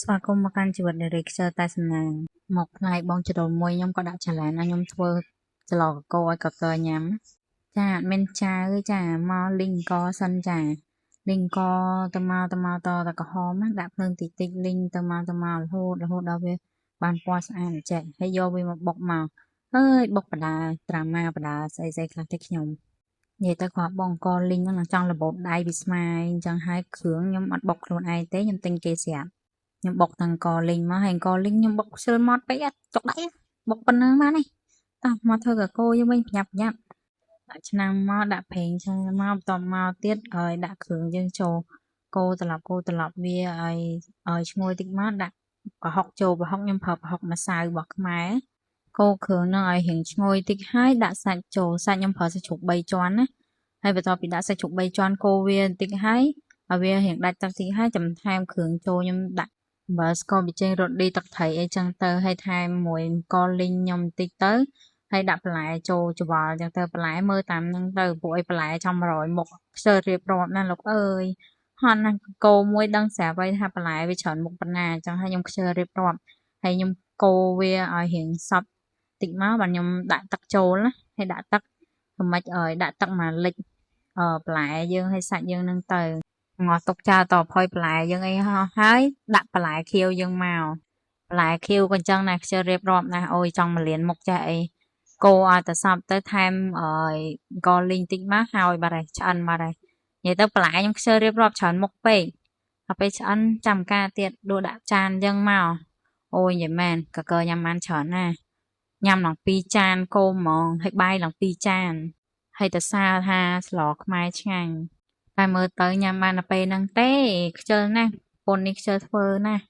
ស្វាគមន៍មកកាន់ជីវិតនារីខ្ជិលតែសំណាងមកផ្នែកបងចដូនមួយខ្ញុំក៏ដាក់ចលានឲ្យខ្ញុំធ្វើចលកកឲ្យកកញ៉ាំចាអត់មានចៅចាមកលីងកសិនចាលីងកទៅមកទៅមកតតែក្រហមណាដាក់ភ្លើងតិចតិចលីងទៅមកទៅមករហូតរហូតដល់វាបានពណ៌ស្អាតចេះហើយយកវាមកបុកមកអើយបុកបដាត្រាម៉ាបដាស្អីស្អីខ្លះទេខ្ញុំនិយាយទៅគាត់បងកលីងហ្នឹងចង់របូតដៃពីស្មាយអញ្ចឹងហើយគ្រឿងខ្ញុំអត់បុកខ្លួនឯងទេខ្ញុំទិញគេស្រាប់ខ្ញុំបុកទាំងកលីងមកហើយកលីងខ្ញុំបុកខ្ជិលមាត់ពេកអត់ចុកដៃបុកប៉ុណ្ណឹងបានទេតោះមកធ្វើកកោយើងវិញប្រញាប់ប្រញាប់ដាក់ឆ្នាំមកដាក់ប្រេងឆាមកបន្ទាប់មកទៀតឲ្យដាក់គ្រឿងយើងចូលកូរត្រឡប់កូរត្រឡប់វាឲ្យឲ្យឈ្ងុយតិចមកដាក់ប្រហុកចូលប្រហុកខ្ញុំប្រើប្រហុកម្សៅរបស់ខ្មែរកូរគ្រឿងហ្នឹងឲ្យរៀងឈ្ងុយតិចហើយដាក់សាច់ចូលសាច់ខ្ញុំប្រើសាច់ជ្រូក3ជាន់ណាហើយបន្ទាប់ពីដាក់សាច់ជ្រូក3ជាន់កូរវាបន្តិចហើយឲ្យវារៀងដាច់ទឹកតិចហើយចាំថែមគ្រឿងចូលខ្ញុំដាក់អំបិលស្ករប៊ីចេងរ៉ូឌីទឹកត្រីអីចឹងទៅហើយថែមមួយកលីងខ្ញុំបន្តិចទៅហើយដាក់បន្លែចូលច្បល់ចឹងទៅបន្លែមើលតាមហ្នឹងទៅពួកអីបន្លែចំ100មុខខ្ជិលរៀបរាប់ណាស់លោកអើយហត់ណាស់កោមួយដឹងស្រាប់ហើយថាបន្លែវាច្រើនមុខប៉ុណ្ណាអញ្ចឹងហើយខ្ញុំខ្ជិលរៀបរាប់ហើយខ្ញុំកូរវាឲ្យរៀងសព្វតិចមកបាទខ្ញុំដាក់ទឹកចូលណាហើយដាក់ទឹកធ្វើម៉េចឲ្យដាក់ទឹកមកលិចអឺបន្លែយើងហើយសាច់យើងនឹងទៅងាស់ទុកចោលតផុយបន្លែយើងអីហើយដាក់បន្លែខៀវយើងមកបន្លែខៀវក៏អញ្ចឹងដែរខ្ជិលរៀបរាប់ណាស់អូយចង់មកលៀនមុខចាស់អីកូរឲ្យតែសព្វទៅថែមអយកលីងតិចមកហើយបាត់ហើយឆ្អិនបាត់ហើយនិយាយទៅបន្លែខ្ញុំខ្ជិលរៀបរាប់ច្រើនមុខពេកដល់ពេលឆ្អិនចាំការទៀតដួសដាក់ចានអញ្ចឹងមកអូយនិយាយមែនកកញ៉ាំបានច្រើនណាស់ញ៉ាំឡើង2ចានគោមហ្មងហើយបាយឡើង2ចានហើយតសើថាស្លខ្មែរឆ្ងាញ់តែមើលទៅញ៉ាំបានតែពេលហ្នឹងទេខ្ជិលណាស់ពុននេះខ្ជិលធ្វើណាស់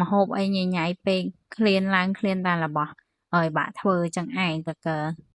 ម្ហូបអីញ៉ៃញ៉ៃពេកឃ្លានឡើងឃ្លានតែរបស់ឲ្យបាក់ធ្វើចឹងឯងតើកើ